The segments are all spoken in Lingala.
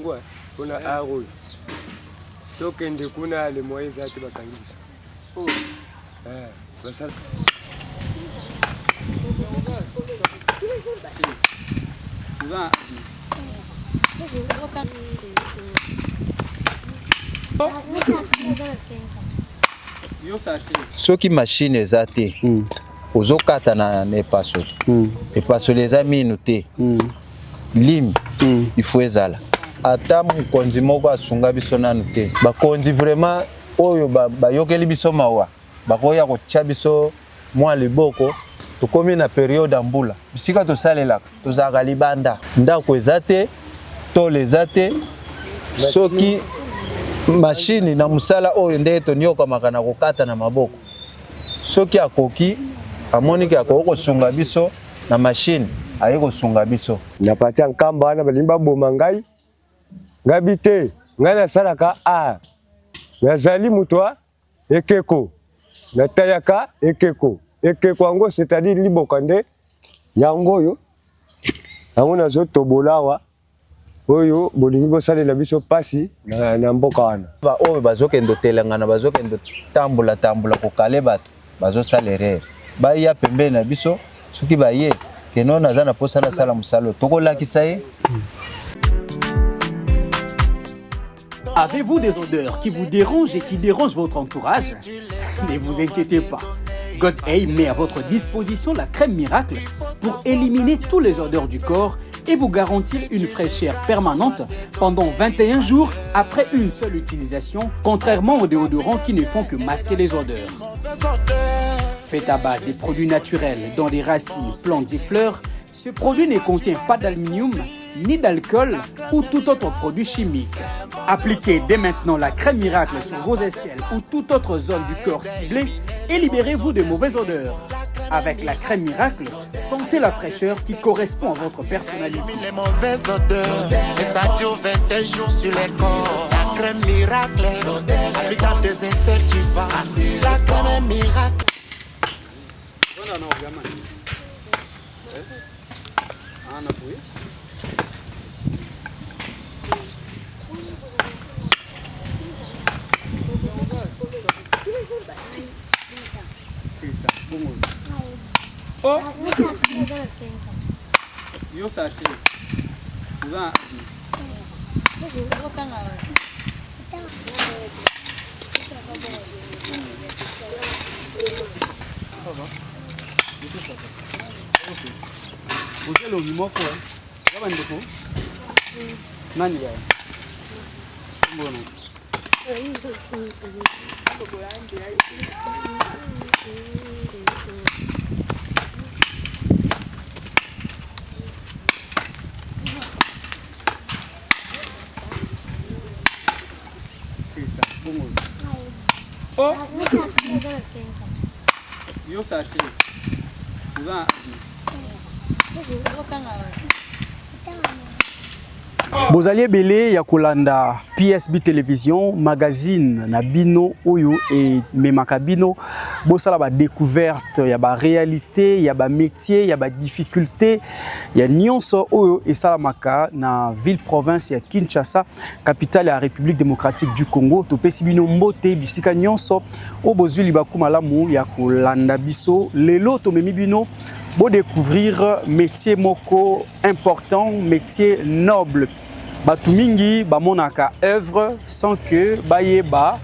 Ngwa pona art oyo tokende kuna le moyen eza te bakangi biso oh. eh, basala Soki machine eza te mm. ozokata na, na epasoli mm. epasoli eza minu te mm. lime mm. il faut ezala ata mokonzi moko asunga biso nanu te bakonzi vraiment oyo bayokeli ba biso mawa bakoya kotya biso mwa liboko tokomi na periode ya mbula bisika tosalelaka tozalaka libanda ndako eza te tole eza te soki mashini na mosala oyo ndenge tonyokamaka na kokata na maboko soki akoki amoni ke akoki kosunga biso na machine aye kosunga biso. Na parti ya Nkamba wana balingi baboma ngai, ngai bi te, ngai nasalaka art, nazali moto ya ekeko, natayaka ekeko, ekeko yango c'est-à-dire liboka nde yango oyo, yango nazotobola awa oyo bolingi bosalela biso pasi na, na mboka wana. Ba oyo bazokende otelengana bazokende tambola tambola kokale bato bazosala erreur, baya pembeni na biso soki baye keno naza na posa nasala mosala oyo tokolakisa ye. Avez-vous des odeurs qui vous dérangent et qui dérangent votre entourage Ne vous inquiétez pas. God A met à votre disposition la crème miracle pour éliminer toutes les odeurs du corps et vous garantir une fraîcheur permanente pendant 21 jours après une seule utilisation, contrairement aux déodorants qui ne font que masquer les odeurs. Fait à base des produits naturels dans des racines, plantes et fleurs, ce produit ne contient pas d'aluminium ni d'alcool ou tout autre produit chimique. Appliquez dès maintenant la crème miracle sur vos aisselles ou toute autre zone du corps ciblée et libérez-vous de mauvaises odeurs. Avec la crème miracle, sentez la fraîcheur qui correspond à votre personnalité. Les mauvaises odeurs, et ça dure 21 jours sur les corps. La crème miracle, applique à tes aisselles, tu vas. La crème miracle. Oh. Yo sacré. Oza Ça va Oza elongi moko eh. Ya bandeko nani ya mbona Oh. Yo sacré. Oza Bozali ebele ya kolanda PSB Television magazine na bino oyo ememaka bino bosala ba découverte ya ba réalité ya ba métier ya ba difficulté ya nyonso oyo esalamaka na ville province ya Kinshasa capitale ya République démocratique du Congo. Topesi bino mbote bisika nyonso oyo bozwi libaku malamu ya kolanda biso lelo. Tomemi bino bo découvrir métier moko important, métier noble. Bato mingi bamonaka œuvre sans que bayeba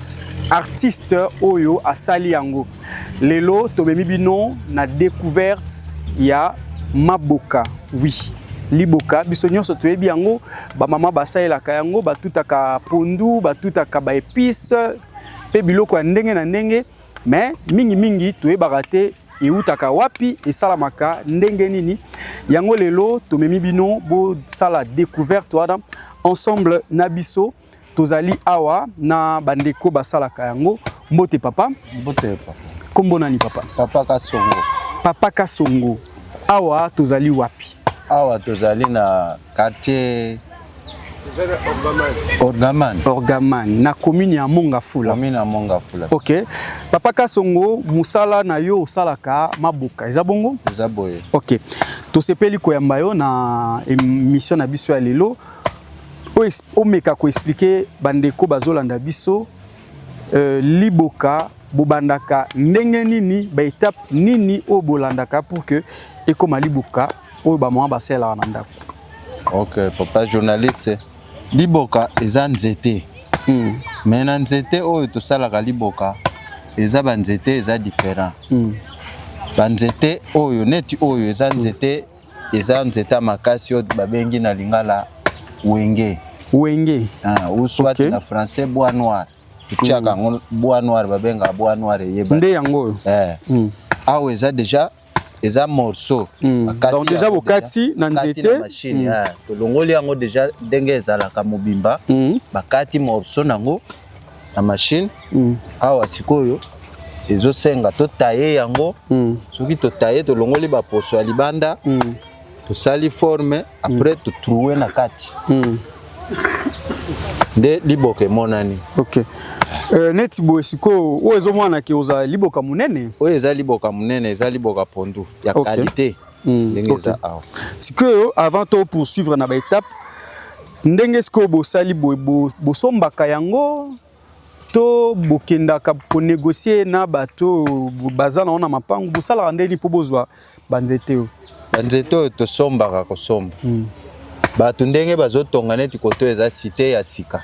artiste oyo asali yango. Lelo tomemi bino na découverte ya maboka. Oui, liboka biso nyonso toyebi yango, bamama basalelaka yango, batutaka pondu, batutaka ba épices mpe biloko ya ndenge na ndenge, mais mingi mingi toyebaka te eutaka wapi, esalamaka ndenge nini. Yango lelo tomemi bino bosala découverte wana ensemble na biso. Tozali awa na bandeko basalaka yango. Mbote papa. Mbote papa. Kombo nani papa? Papa Kasongo. Papa Kasongo, awa tozali wapi? Awa tozali na quartier Orgaman. Orgaman na commune ya Mongafula. Commune ya Mongafula. OK. Papa Kasongo, musala na yo osalaka maboka, eza bongo? Eza boye. OK. Tosepeli koyamba yo na émission na biso ya lelo. Omeka koexpliquer bandeko bazolanda biso liboka bobandaka ndenge nini, baétape nini oyo bolandaka pour que ekóma liboka oyo bamama basalelaka na ndako. Ok, papa journaliste, liboka eza nzete. Mais na nzete oyo tosalaka liboka, eza banzete eza différent. Banzete oyo, neti oyo eza nzete, eza nzete ya makasi oyo babengi na lingala wenge. Wenge. Ah, ou soit na français bois noir. Totiaka yango bois noir, babengaka bois noir, eyeba. Nde yango oyo. Eh. Awa eza déjà, eza morceau. Bakati Donc déjà yango bokati na bakati nzete. Na machine, tolongoli yango déjà ndenge ezalaka mobimba. Bakati morceau nango na machine. Awa sikoyo ezosenga totaye yango. Soki totaye, tolongoli baposo ya libanda, tosali forme, après totrouer na kati, nde liboka emonani. Ok, neti boye sikoyo, oyo ezomonana ozala liboka monene. Oyo eza liboka monene, eza liboka pondu ya qualité ndenge eza awa. Sikoyo, avant to poursuivre na baétape, ndenge sikoyo bosali boye, bosombaka yango to bokendaka konégocier na bato oyo baza nango na mapangu? Bosalaka ndeni mpo bozwa banzete oyo? Banzete oyo tosombaka, kosomba. Bato ndenge bazotonga, neti koto eza cité ya sika,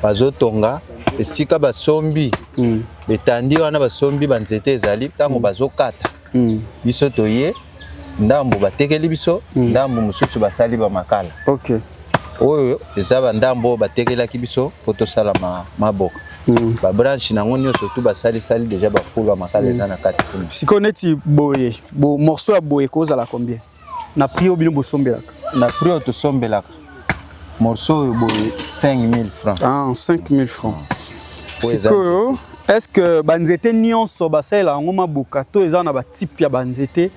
bazotonga esika basombi, betandi wana, basombi banzete ezali. Ntango bazokata, biso toye ndambo, batekeli biso ndambo mosusu, basali bamakala. Oyo eza bandambo oyo batekelaki biso mpo tosala maboka. Babranche nango nyonso tu basalisali déjà, bafulu ya makala eza na kati kuna. Sikoyo neti boye, bo morceau ya boye kozala combien na prix oyo bino bosombelaka? Na prix oyo tosombelaka, morceau oyo boye, 5000 francs. Ah, 5000 francs. Oyo eza Sikoyo, est ce que banzete nyonso basalela yango maboka to eza na batype ya banzete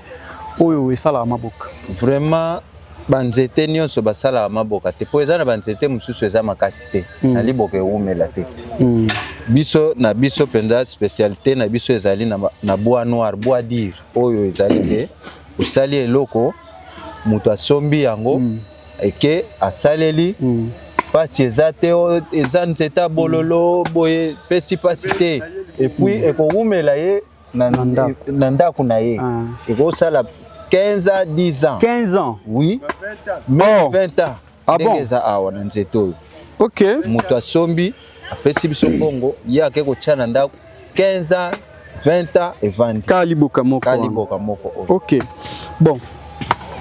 oyo esalaka maboka? Vraiment, banzete nyonso basalaka maboka te, mpo eza na banzete mosusu eza makasi te, na liboka ewumela te. Biso na biso mpenza, spécialité na biso ezali na bois noir, bois dur, oyo ezali ke osali eloko, moto asombi yango, eke asaleli, mpasi eza te. Oyo eza nzete ya bololo boye, pesi mpasi te, et puis ekowumela ye Na ndako. Na ndako na ye. Ekosala 15 ans, 10 ans. 15 ans? Oui, même Oh. 20 ans. Ah Ndenge bon? eza awa na nzete oyo, moto asombi, apesi biso mbongo, ye ake kotia na ndako, 15 ans, 20 ans evandi. Kaka liboka moko Ka wana. Liboka moko oyo. Ok, bon,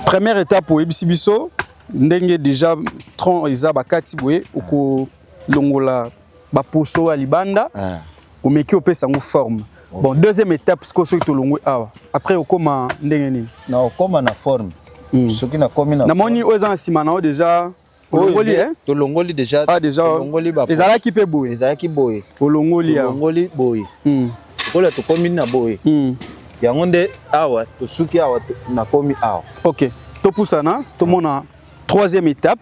première étape, oyebisi biso ndenge déjà tronc eza bakati boye, okolongola baposo ya libanda, omeki opesa yango forme. Bon, deuxième étape sikoyo, soki tolongwe awa, après okóma ndenge nini? Na okóma na forme. Soki nakomi na Namoni oyo eza na nsima na yo déjà oyo olongoli. Tolongoli déjà. Ah, déjà. Tolongoli Ezalaki mpe boye? Ezalaki boye. Olongoli awa. Tolongoli boye. Lokola tokomi na boye, yango nde awa tosuki awa, nakomi awa. Ok, topusana tomona troisième étape.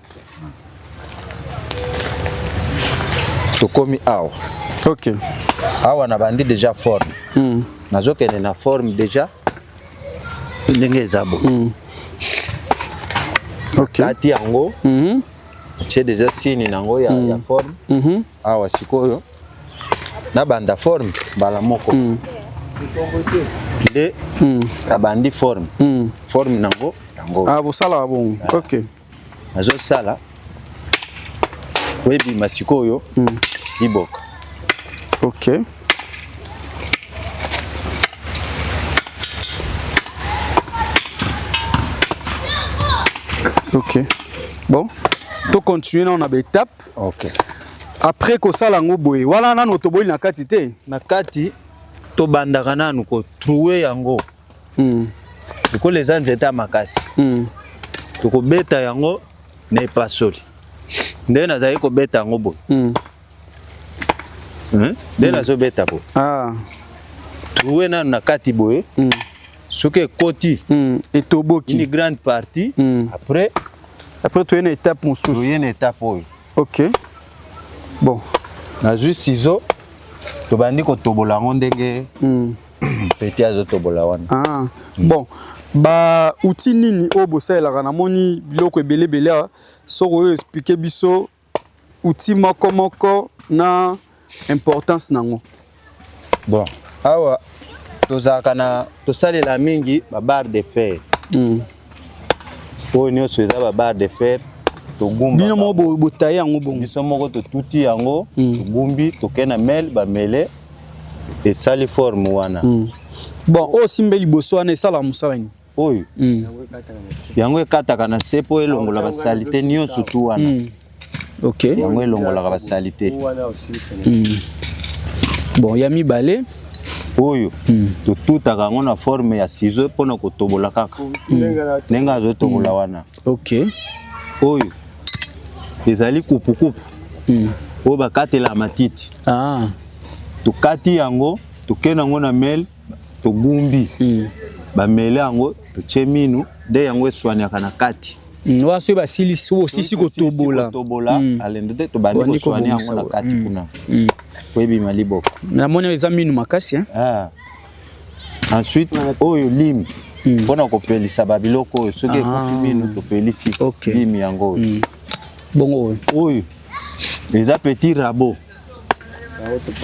Tokomi awa. Awa nabandi déjà forme. Nazokende na forme déjà ndenge eza boye. Kati yango, tie déjà signe nango ya forme. Awa sikoyo nabanda forme mbala moko. Nde nabandi forme. Forme nango yango. Ah, bosalaka bongo, ok. Nazosala oyebima sikoyo liboka. Ok, bon, tocontinue nano na baétape. Ok. Après kosala yango boye wana, nano toboyi na kati te? Na kati, tobandaka nanu kotrouer yango. Lokola eza nzete ya makasi, tokobeta yango na epasoli nde nazali kobeta yango boye. Nde nazobeta boye. Trouer nanu na kati boye. Soki ekoti Etoboki. une grande partie, après Après toye na étape mosusu. Toye na étape oyo. Ok, bon. Nazwi ciseau, tobandi kotobola yango ndenge petit azotobola wana. Ah. Bon, ba outil nini oyo bosalelaka? Namoni biloko ebele ebele awa. Soki oyo explique biso. outil moko moko na importance nango. Bon, awa tozalaka na tosalela mingi ba barre de fer. Oyo nyonso eza ba barre de fer togumba. Bino moko botaye yango bongo? Biso moko totuti yango, togumbi, toke na mele, bamele esali forme wana. Bon, oyo simbe liboso wana esalaka mosala nini? Oyo yango ekataka na se mpo elongola basalite nyonso tu wana. Ok. Yango elongolaka basalite. Bon, ya mibale? Oyo totutaka yango na forme ya ciseau mpona kotobola kaka ndenge azotobola wana. Oyo ezali kupukupu oyo bakatela matiti. Tokati yango, tokende yango na mele, togumbi, bamele yango, totie minu nde yango eswaniaka na kati. Wana soki basilisi, osisi kotobola. Kotobola alendo te, tobandi Obandi koswania yango na kobongisa. kati kuna po ebima liboka. Namoni eza minu makasi, hein? Ah. Ensuite oyo lime mpona kopelisa babiloko oyo soki ekufi minu, topelisi. Lime yango oyo. Bongo oyo? Oyo eza petit rabot.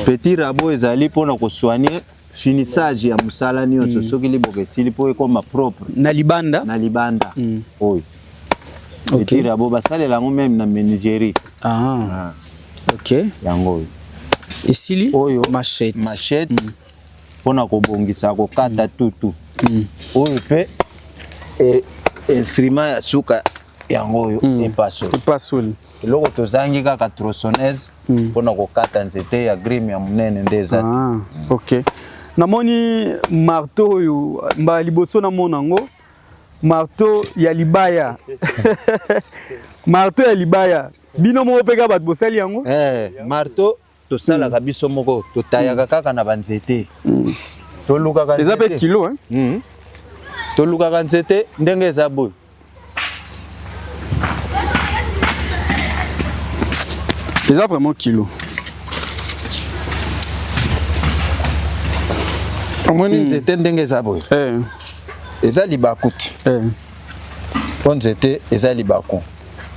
Petit rabot ezali mpona kosoigner finissage ya mosala nyonso soki liboka esili, mpo ekoma propre. Na libanda. Na libanda. Oyo petit rabot basalela yango même na menuiserie. Ah. Ok. Yango oyo. Esili. Oyo machette. Machette mpona kobongisa, kokata tutu. Oyo mpe instrument ya suka yango oyo, epasoli. Epasoli. Eloko tozangi kaka tronçonneuse mpona kokata nzete ya grime ya monene nde eza te. Ah, ok. Namoni marteau oyo, mbala liboso namona yango, marteau ya libaya. Marteau ya libaya, bino moko mpe kaka bato bosali yango? Eh, marteau tosalaka biso moko, totayaka kaka na banzete, tolukaka Eza mpe nzete. kilo, hein? Tolukaka nzete ndenge eza boye. Eza vraiment kilo. Omoni nzete ndenge eza boye? Eh. Eza libaku te. Eh. Mpo nzete eza libaku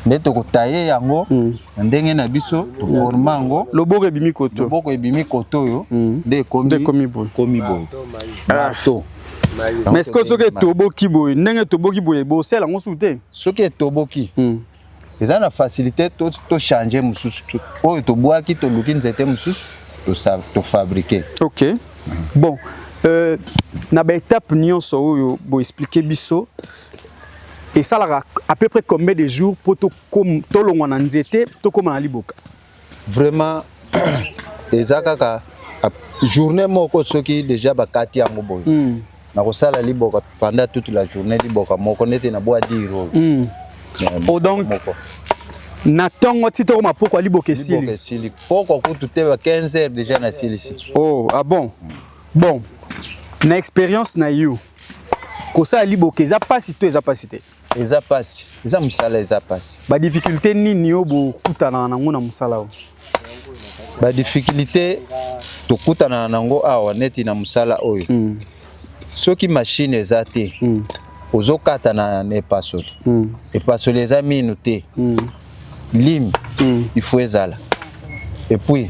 nde tokotaye yango na ndenge na biso, toforma yango. Loboko ebimi koto. Loboko ebimi koto oyo nde ekomi. Nde ekomi boye. Ekomi boye, marteau. Mais est-ce que soki etoboki boye, ndenge etoboki boye, bosala yango suku te? Soki etoboki, eza na facilité tochange mosusu. Oyo tobwaki, toluki nzete mosusu, tofabriquer. Ok, bon, na baétape nyonso oyo boexpliquer biso, esalaka à peu près combien de jours mpo tolongwa na nzete tokóma na liboka? Vraiment, eza kaka journée moko. Soki déjà bakati yango boye, nakosala liboka pendant toute la journée, liboka moko neti na bois dur oyo. Oh, donc moko. Na ntongo ti tokoma pokwa, liboka Liboka esili? Esili pokwa kutu te, ba 15 heures déjà nasilisi. Oh, ah bon. Bon, na expérience na yo, kosala liboka eza pasi to eza pasi te? Eza pasi, eza mosala, eza pasi. Badifficulté nini oyo bokutanaka nango na mosala oyo? Badifficulté tokutanaka nango awa neti na mosala oyo, soki machine eza te, ozokata na epasoli. Epasoli eza minu te. Lime il faut ezala, et puis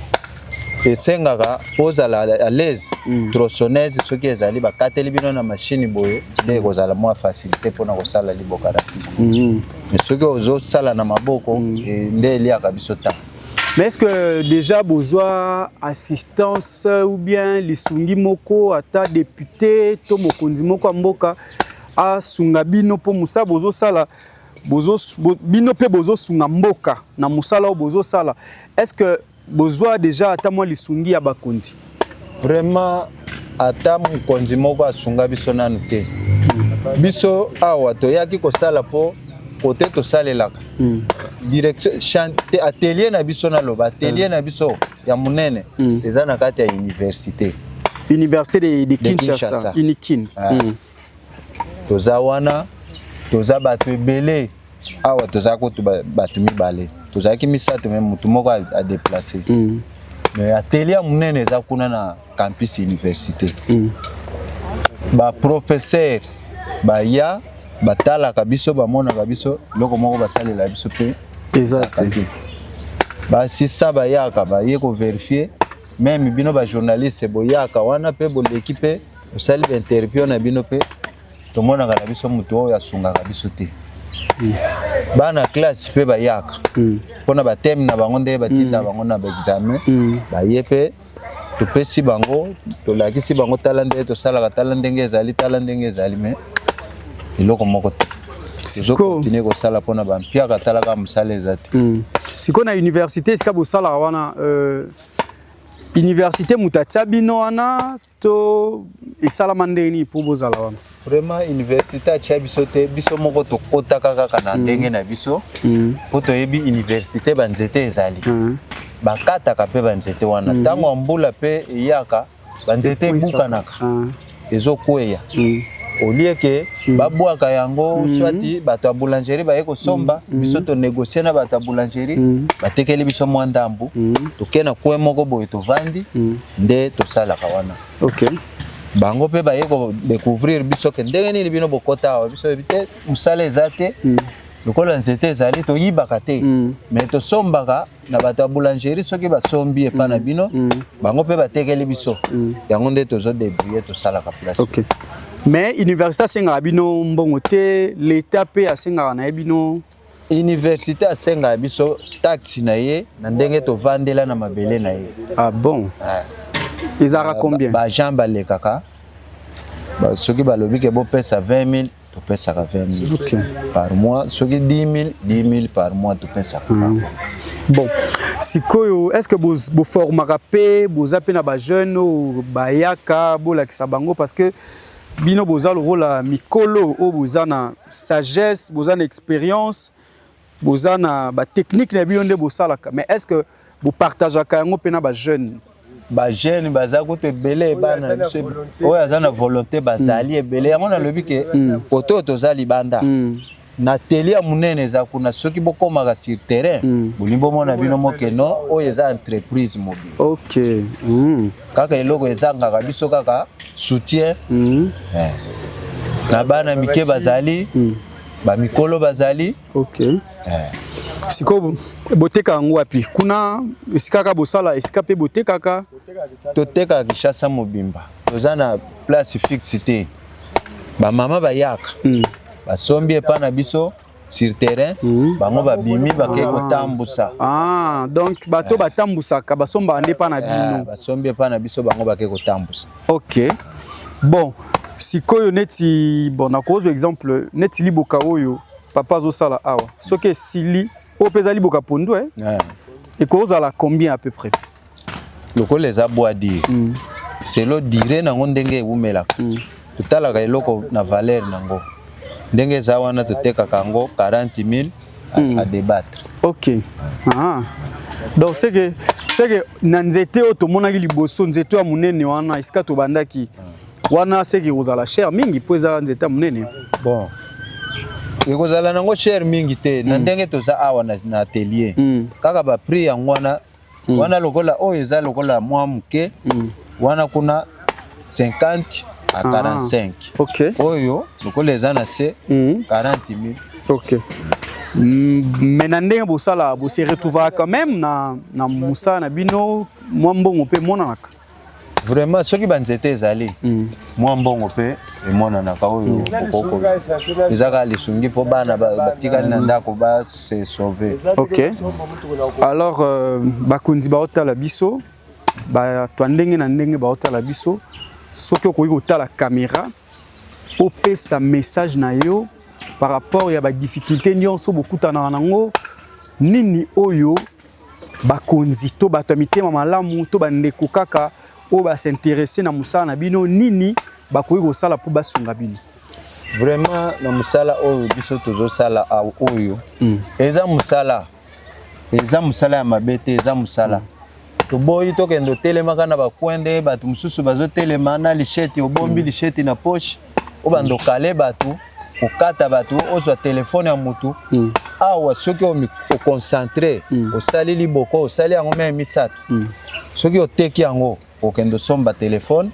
esengaka ozala à l'aise. Tronçonneuse soki ezali, bakateli bino na machine boye, nde ekozala mwa facilité mpona kosala liboka rapide. Mais soki ozosala na maboko, nde eliaka biso temps. Mais est-ce que déjà bozwa assistance ou bien lisungi moko, ata député to mokonzi moko ya mboka asunga bino mpo mosala bozosala, bino mpe bozosunga mboka na mosala oyo bozosala? Est-ce que bozwa déjà ata mwa lisungi ya bakonzi? Vraiment, ata mokonzi moko asunga biso nanu te. Biso awa toyaki kosala mpo kote tosalelaka direction atelier na biso, naloba atelier na biso ya monene eza na kati ya université. Université de De Kinshasa, Kinshasa. Unikin. Ah. Toza wana, toza bato ebele awa, toza kutu bato mibale, tozalaki misato, mais motu moko adéplacer. Mais atelier ya monene eza kuna na campus université. Baprofesseur baya, batalaka biso, bamonaka biso, eloko moko basalela biso mpe eza te. Te. Baassistant bayaka, baye kovérifier. Même bino bajournaliste boyaka wana mpe boleki mpe osali bainterview na bino mpe, tomonaka na biso moto oyo asungaka biso te. Bana classe mpe bayaka mpona bathème na bango, nde batinda bango na baexamen, baye mpe topesi bango, tolakisi bango: tala ndenge tosalaka, tala ndenge ezali, tala ndenge ezali. Mais eloko moko te. Tozocontinuer kosala mpona bampiaka, talaka mosala eza te. Sikoyo na université esika bosalaka wana, université moto atia bino wana to esalama ndenge nini mpo bozala wana? Vraiment, université atia biso te. Biso moko tokɔtaka kaka na ndenge na biso, mpo toyebi université banzete ezali, bakataka mpe banzete wana. Ntango ya mbula mpe eyaka, banzete ebukanaka, ezokweya. Au lieu que babwaka yango, soit bato ya boulangerie baye kosomba, biso tonégocier na bato ya boulangerie, batekeli biso mwa ndambu, toke na coin moko boye, tovandi nde tosalaka wana. Bango mpe baye kodécouvrir biso ke ndenge nini bino bokɔta awa. Biso yebi te, mosala eza te. Lokola nzete ezali, toyibaka te, mais tosombaka na bato ya boulangerie. Soki basombi epa na bino, bango mpe batekeli biso yango, nde tozodébrouiller, tosalaka place. Ok, mais université asengaka bino mbongo te? L'état mpe asengaka na ye bino? Université asengaka biso taxe na ye na ndenge tovandela na mabele na ye. Ah bon, ezalaka combien? Baagent balekaka, soki balobi ke bopesa 20 000, topesaka 20 000 par mois. Soki 10 000, 10 000 par mois topesaka. Bon, sikoyo est ce que boformaka mpe? Boza mpe na bajeune oyo bayaka bolakisa bango? Parce que bino boza lokola mikolo oyo boza na sagesse, boza na expérience, boza na batechnique na bino nde bosalaka. Mais est ce que bopartageaka yango mpe na bajeune? Bajeune baza kutu ebele. Bana na biso oyo aza na volonté bazali ebele. Yango nalobi ke kote oyo toza libanda, na atelier ya monene eza kuna. Soki bokomaka sur terrain, bolingi bomona bino mokeno oyo eza entreprise mobile. Kaka eloko ezangaka biso kaka soutien. Na bana mike bazali, bamikolo bazali. Sikoyo boteka yango wapi? Kuna esika kaka bosala, esika mpe botekaka? Totekaka Kinshasa mobimba. Toza na place fixe te. Bamama bayaka, basombi epa na biso sur terrain, bango babimi, bakei kotambusa. Ah, donc bato batambusaka basombaka nde mpa na bino? Basombi epa na biso, bango bakei kotambusa. Ok, bon, sikoyo neti, bon, nakozwa exemple neti liboka oyo papa azosala awa. Soki esili, oyo mpe eza liboka pondu, eh? Ekozala combien à peu près? Lokola eza bois dur, selon durée nango, ndenge ewumelaka, totalaka eloko na valeur nango. Ndenge eza wana, totekaka yango 40 000, à débattre. Ok, ah. Donc c'est que na nzete oyo tomonaki liboso, nzete ya monene wana esika tobandaki wana, c'est que ekozala cher mingi mpo eza nzete ya monene. Bon, ekozala nango cher mingi te na ndenge toza awa na atelier. Kaka baprix yango wana wana, lokola oyo eza lokola mwa moke wana kuna, 50 à 45. Oyo lokola eza na se, 40 000. Ok, mais na ndenge bosala, bose retrouvaka quand même na mosala na bino, mwa mbongo mpe emonanaka? Vraiment, soki banzete ezali, mwa mbongo mpe emonanaka. Oyo bokoko eza kaka lisungi mpo bana batikali na ndako base sauver. Ok, alors bakonzi baotala biso, bato ya ndenge na ndenge baotala biso. Soki okoki kotala caméra, opesa message na yo par rapport ya badifficulté nyonso bokutanaka nango, nini oyo bakonzi to bato ya mitema malamu to bandeko kaka oyo bas'intéresser na mosala na bino, nini bakoki kosala mpo basunga bino? Vraiment, na mosala oyo biso tozosala oyo, eza mosala, eza mosala ya mabe te. Eza mosala toboyi tokende otelemaka na bacoin nde bato mosusu bazotelema na machette. Obombi machette na poche, obanda okale bato, kokata bato, ozwa telefone ya motu. Awa soki oconcentrer, osali liboko, osali yango même misato, soki oteki yango, okende osomba telefone,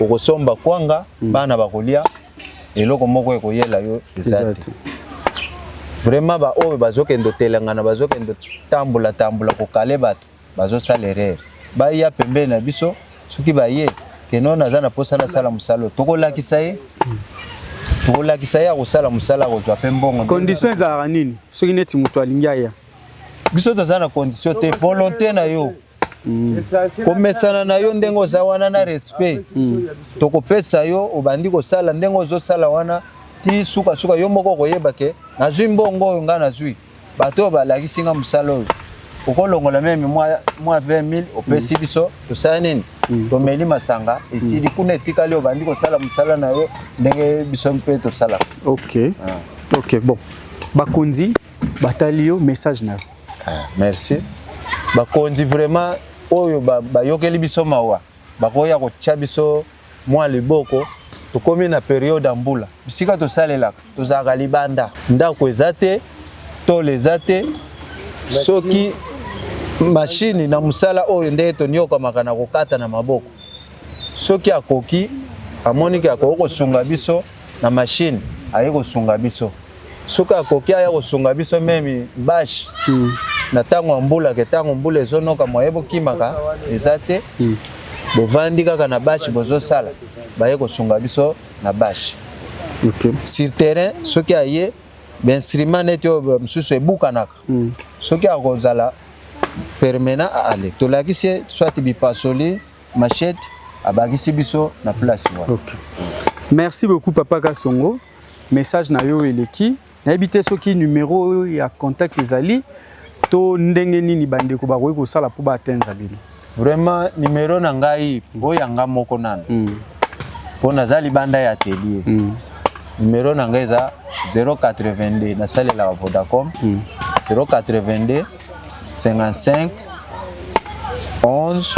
okosomba kwanga, bana bakolia, eloko moko ekoyela yo eza te. Vraiment ba oyo bazokende otelengana, bazokende tambola tambola kokale bato, bazosala erreur. Baya pembeni na biso, soki baye keno naza na posa nasala mosala oyo, tokolakisa ye, tokolakisa ye akosala mosala, akozwa mpe mbongo. Condition ezalaka nini soki neti moto alingi aya? Biso toza na condition te, volonté na yo, komesana na yo ndenge oza wana na respect, tokopesa yo. Obandi kosala ndenge ozosala wana ti sukasuka yo moko okoyeba ke nazwi mbongo oyo ngai nazwi, bato oyo balakisi nga mosala oyo. Okolongola même mwa 20 000, opesi biso, tosala nini? Tomeli masanga, esili kuna, etikali. Obandi kosala mosala na yo ndenge biso mpe tosalaka. Ok, bon, bakonzi batali yo, message na yo? Ah, merci. Bakonzi vraiment oyo bayokeli biso mawa, bakoya kotia biso mwa liboko. Tokomi na période ya mbula, bisika tosalelaka tozalaka libanda, ndako eza te, tole eza te. Soki mashini na mosala oyo ndenge tonyokamaka na kokata na maboko, soki akoki, amoniki akoki kosunga biso na mashine, aye kosunga biso. Soki akoki, aya kosunga biso même bâche na ntango ya mbula, ke ntango mbula ezonoka, moye bokimaka eza te, bovandi kaka na bâche bozosala, baye kosunga biso na bâche. Sur terrain, soki aye, bainstrument neti oyo mosusu ebukanaka, soki akozala permanent, ale tolakisi ye soit bipasoli, machette, abakisi biso na place wana. Ok. Merci beaucoup, papa Kasongo. Message na yo eleki. Nayebi te soki numéro oyo ya contact ezali to ndenge nini bandeko bakoki kosala mpo baatteindre bino. Vraiment, numéro na ngai oyo ya nga moko nano, mpo naza libanda ya atelier, numéro na ngai eza 082, nasalelaka Vodacom, 082 55 11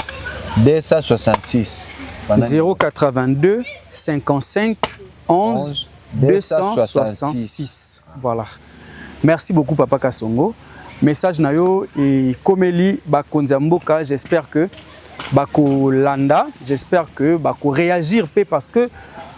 266. Wana. 082 55 11 266. Voilà. Merci beaucoup, papa Kasongo. Message na yo ekomeli bakonzi ya mboka, j'espère que bakolanda, j'espère que bako réagir pe, parce que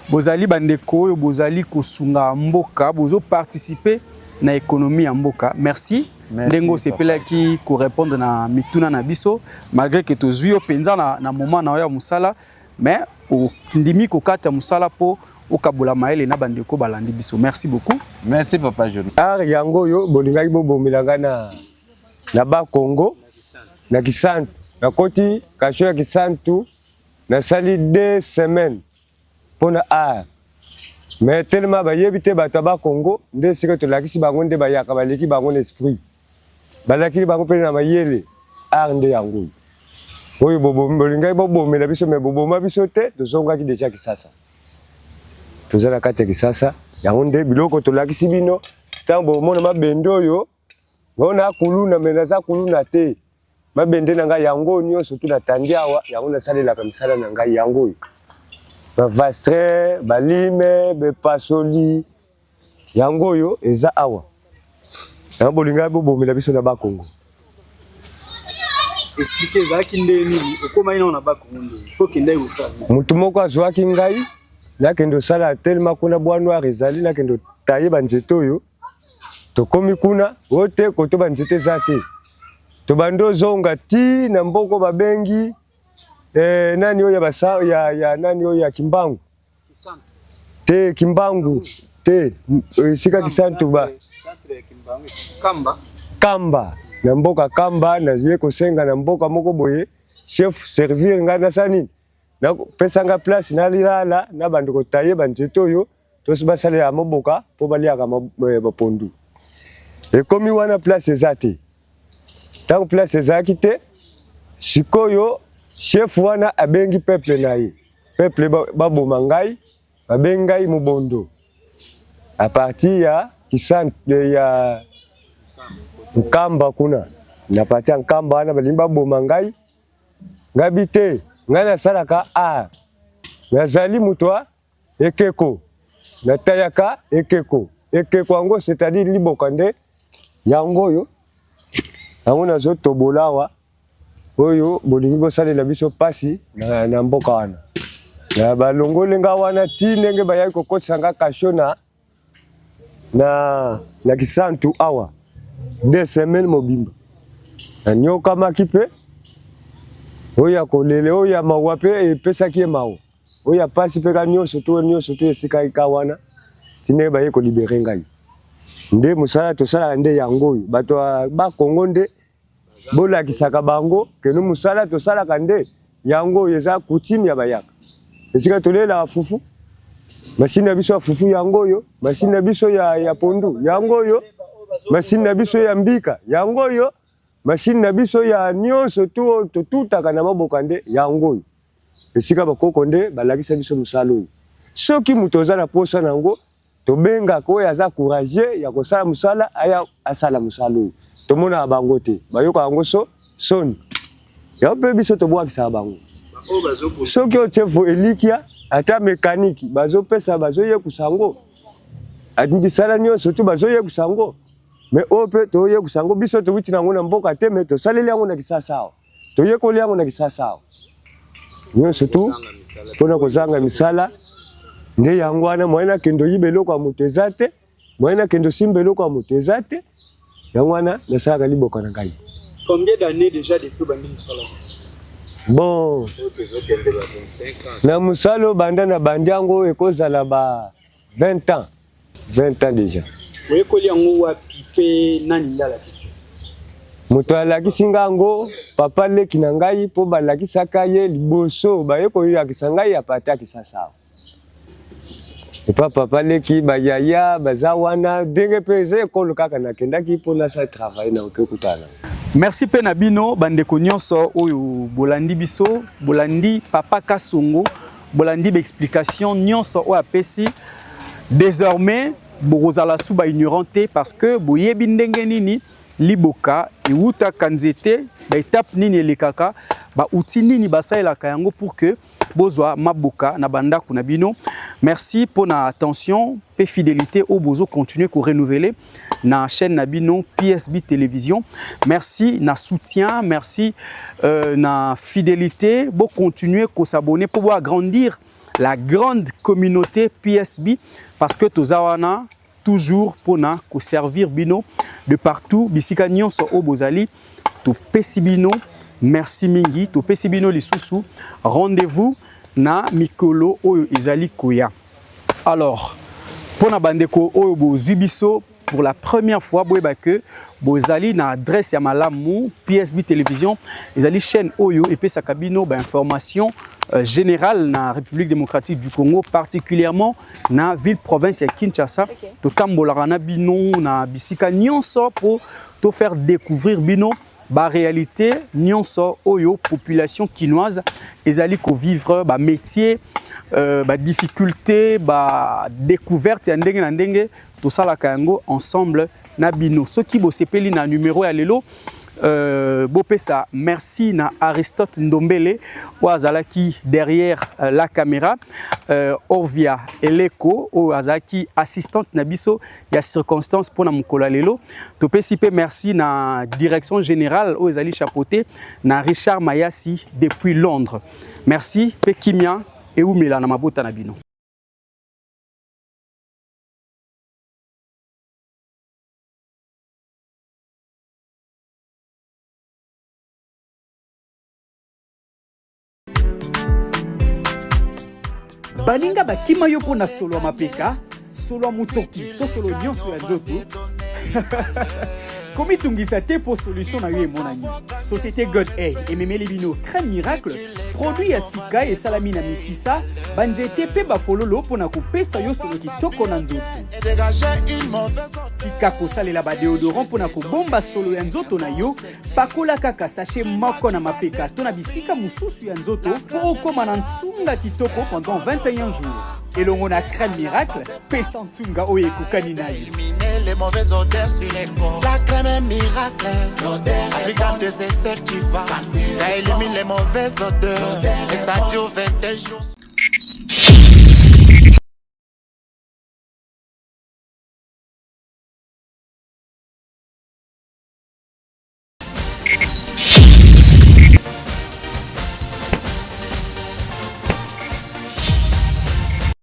bozali bandeko oyo bozali kosunga mboka, bozo participer na économie ya mboka. Merci. Merci, ndenge osepelaki korépondre na mituna na biso, malgré que tozwi yo mpenza na moment na yo ya mosala, mais ondimi kokata mosala mpo okabola mayele na bandeko balandi biso. Merci beaucoup. Merci, papa journal. Art yango oyo bolingaki bobomela ngai na Bakongo na Kisantu. Nakoti cachot ya Kisantu, nasali 2 semaines mpona art, mais tellement bayebi te bato ya Bakongo nde esika tolakisi bango nde bayaka, baleki bango na esprit, balakili bango mpe na mayele. Art nde yango oyo bolingaki bobomela biso, mais boboma biso te. Tozongaki déjà Kisasa, toza na kati ya Kisasa. Yango nde biloko tolakisi bino. Ntango bomona mabende oyo, ngo na kuluna, mais naza kuluna te. Mabende na ngai yango nyonso tu natandi awa, yango nasalelaka misala na ngai. Yango oyo bavastre, balime, bepasoli, yango oyo eza awa. Yango bolingaki bobomela biso na Bakongo. Explique, ezalaki ndenge nini? Okomaki nao na Bakongo ndenge mpo okendaki kosala? Motu moko azwaki ngai, nakende osala telema kuna, bois noir ezali, nakende otaye banzete oyo. Tokomi kuna, oyo te, koto banzete eza te. Tobandi ozonga ti na mboko babengi nani oyo ya basa ya nani oyo ya Kimbangu te, Kimbangu te, esika Kisantu ba Kamba. Kamba, na mboka Kamba. Naye kosenga na mboka moko boye, chef servir ngai, nasala nini, napesa nga place nalala na bando kotaye banzete oyo tosi basalela moboka mpo baliaka bapondu. Ekomi wana, place eza te. Ntango place ezalaki te, sikoyo chef wana abengi peuple na ye, peuple baboma ngai, babengi ngai mobondo à partir ya Kisantu ya Nkamba kuna. Na partir ya Nkamba wana balingi baboma ngai. Ngabi te, ngai nasalaka art, nazali moto ya ekeko, natayaka ekeko. Ekeko yango, c'est-à-dire liboka nde yango oyo, yango nazotobola awa. Oyo bolingi bosalela biso mpasi na mboka wana, na balongoli nga wana ti ndenge bayaki kokotisa nga cachot na na, na Kisantu awa deux semaines mobimba nanyokamaki mpe oyo ya kolele oyo ya mawa mpe epesaki ye mawa oyo ya pasi mpe ka nyonso to nyonso to esikaki ka wana ti ndenge baye kolibere ngai nde mosala tosalaka nde yango oyo bato ya bakongo nde Bolakisaka bango que no musala tosalaka nde yango oyo eza coutume ya bayaka. Esika tolelaka fufu, machine na biso ya fufu yango oyo, machine na biso ya, ya pondu yango oyo, machine na biso ya mbika yango oyo, machine na biso ya nyonso tu oyo totutaka na maboka nde yango oyo. Esika bakoko nde balakisa biso mosala oyo. Soki moto oza na posa na yango, Tobengaka oyo aza courageux ya kosala mosala aya asala mosala oyo. Tomonaka bango te, bayokaka yango so soni. Yango mpe biso tobwakisaka bango. Soki otie elikia ata mekaniki bazopesa bazoyekusa yango, misala nyonso tu bazoyekusa yango, me oyo mpe toyekusa yango biso towuti na yango na mboka te, me tosaleli yango na Kisasa awa. Toyekoli yango na Kisasa awa nyonso tu mpona kozanga misala nde yango wana moyen nakende oyiba eloko ya moto eza te, moyen nakende osimba eloko ya moto eza te. Yango wana nasalaka liboka na ngai. Combien d'années déjà depuis obandi mosala? Bon, na mosala oyo banda na bandi yango ekozala ba 20 ans. 20 ans dejà. Oyekoli yango wapi pe nani nde alakisi yo? Moto alakisi nga yango papa leki na ngai mpo balakisaka ye liboso baye koyakisa ngai ya pata Kisasa awa. Epa papa leki ba yaya baza wana ndenge mpe eza ekolo kaka nakendaki mpo nasa travailler na oke kutana. Merci pe na bino bandeko nyonso oyo bolandi biso, bolandi papa Kasongo Bolandi ba explication nyonso oyo apesi désormais bokozala su ba ignorant te parce que boyebi ndenge nini liboka ewutaka nzete ba étape nini elekaka ba outils nini basalelaka yango pour que bozwa maboka na bandako na bino. Merci pour na attention pe fidélité oyo bozo continuer ko renouveler na chaîne na bino PSB Télévision. Merci na soutien, merci na fidélité. Bo continuer ko s'abonner pour agrandir la grande communauté PSB parce que toza wana toujours pona ko servir bino de partout bisika nyonso oyo bozali. Topesi bino merci mingi, topesi bino lisusu rendez-vous na mikolo oyo ezali koya. Alors, pona bandeko oyo bozwi biso pour la première fois, boyeba que bozali na adresse ya malamu PSB Télévision ezali chaîne oyo epesaka bino ba information générale na République démocratique du Congo, particulièrement na ville province ya Kinshasa. Okay. Totambolaka na bino na bisika nyonso po to faire découvrir bino ba réalité nyonso oyo population kinoise ezali ko vivre, ba métier, ba difficulté, ba découverte ya ndenge na ndenge. Tosalaka yango ensemble na bino. Soki bosepeli na numéro ya lelo, bopesa merci na Aristote Ndombele oyo azalaki derrière la caméra, Orvia Eleko oyo azalaki assistante na biso ya circonstance pona mokolo ya lelo. Topesi pe merci na direction générale oyo ezali chapeauté na Richard Mayasi depuis Londres. Merci pe kimia eumela na mabota na bino. Baninga bakima yo mpo na solo ya mapeka, solo ya motoki to solo nyonso ya nzoto. Komitungisa te mpo solution na yo emonani. Société God A ememeli bino crème miracle, produit ya sika esalami na misisa, banzete mpe bafololo mpo na kopesa yo solo kitoko na nzoto. Tika kosalela ba deodorant mpo na kobomba solo ya nzoto na yo. Pakola kaka sachet moko na mapeka to na bisika mosusu ya nzoto mpo okoma na nsunga kitoko pendant 21 jours. Elongo na crème miracle, pesa nsunga oyo ekokani na yo. Les mauvaises odeurs sur les corps. La crème miracle, applique dans tes aisselles, tu vas. Ça élimine les mauvaises odeurs et ça dure 21 jours.